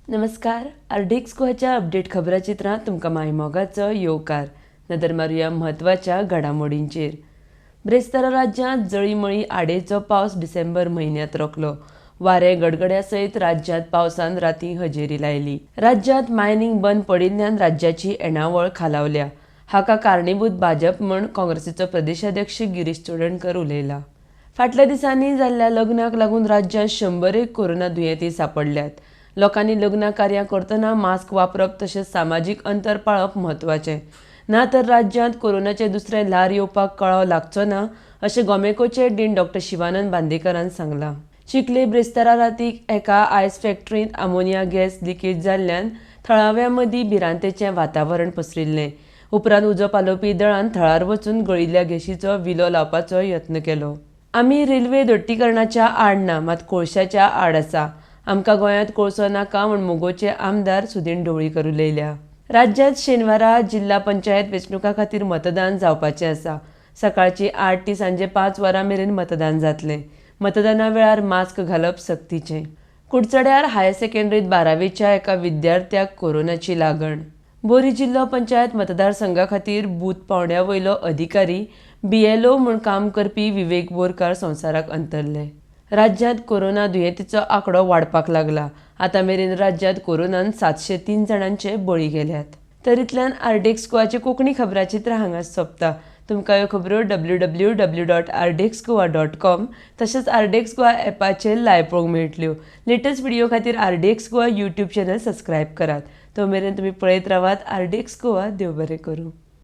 नमस्कार, RDX गोवाच्या update खबराचित्रांत तुमकां मायमोगाचो येवकार. नदर मारुया म्हत्वाच्या घडामोडींचेर. ब्रेस्तारा राज्यांत जळीमळी आडेचो पावस डिसेंबर म्हयन्यांत रोखलो. वारें गडगड्या सयत राज्यांत पावसान राती हजेरी लायली. राज्यांत मायनिंग बंद पडिल्ल्यान राज्याची येणावळ खालावल्या. हाका कारणीभूत भाजप म्हूण काँग्रेसीचो प्रदेशाध्यक्ष गिरीश चोडणकर उलयला. फाटल्या दिसांनी जाल्ल्या लग्नाक लागून राज्यांत 101 कोरोना दुयेंती सांपडल्यात. लोकांनी लग्न कार्यां करतना मास्क वापरप तशेंच सामाजीक अंतर पाळप म्हत्वाचें, ना तर राज्यांत कोरोनाचें दुसरें ल्हार येवपाक कळाव लागचो ना अशें गोमेकोचे डीन डॉक्टर शिवानंद बांदेकरान सांगलां. चिखले ब्रेस्तारा रातीक एका आयस फॅक्टरींत अमोनिया गॅस लिकेज जाल्ल्यान थळाव्यां मदीं भिरांतेचें वातावरण पसरिल्लें. उपरांत उजो पालोवपी दळान थळार वचून गळिल्ल्या गॅशीचो विलो लावपाचो यत्न केलो. आमी रेल्वे दोट्टीकरणाच्या आड ना, मात कोळशाच्या आड आसा. आमकां गोंयांत कोळसो नाका म्हूण मुगोचे आमदार सुदीन ढवळीकर उलयल्या. राज्यांत शेनवारा जिल्हा पंचायत वेंचणुकां खातीर मतदान जावपाचें आसा. सकाळची 8 ते सांजे 5 वरां मेरेन मतदान जातलें. मतदाना वेळार मास्क घालप सक्तीचें. कुडचड्यार हायर सेकंडरीत 12वेच्या एका विद्यार्थ्याक कोरोनाची लागण. बोरी जिल्हो पंचायत मतदारसंघा खातीर बूथ पावंड्या वयलो अधिकारी बीएलओ म्हूण काम करपी विवेक बोरकार संवसाराक अंतरले. राज्यांत कोरोना दुयेंतीचो आंकडो वाडपाक लागला. आतां मेरेन राज्यांत कोरोनान 703 जाणांचे बळी गेल्यात. तर इतल्यान आरडीएक्स गोवाचे कोंकणी खबराचित्र हांगा सोंपता. तुमकां ह्यो खबरो www.rdxgoa.com तशेंच आरडीएक्स गोवा एपाचेर लायव्ह पळोवंक मेळटल्यो. लेटस्ट व्हिडिओ खातीर RDX Goa YouTube channel subscribe करात. तो मेरेन तुमी पळयत रावात आरडीएक्स गोवा. देव बरें करूं.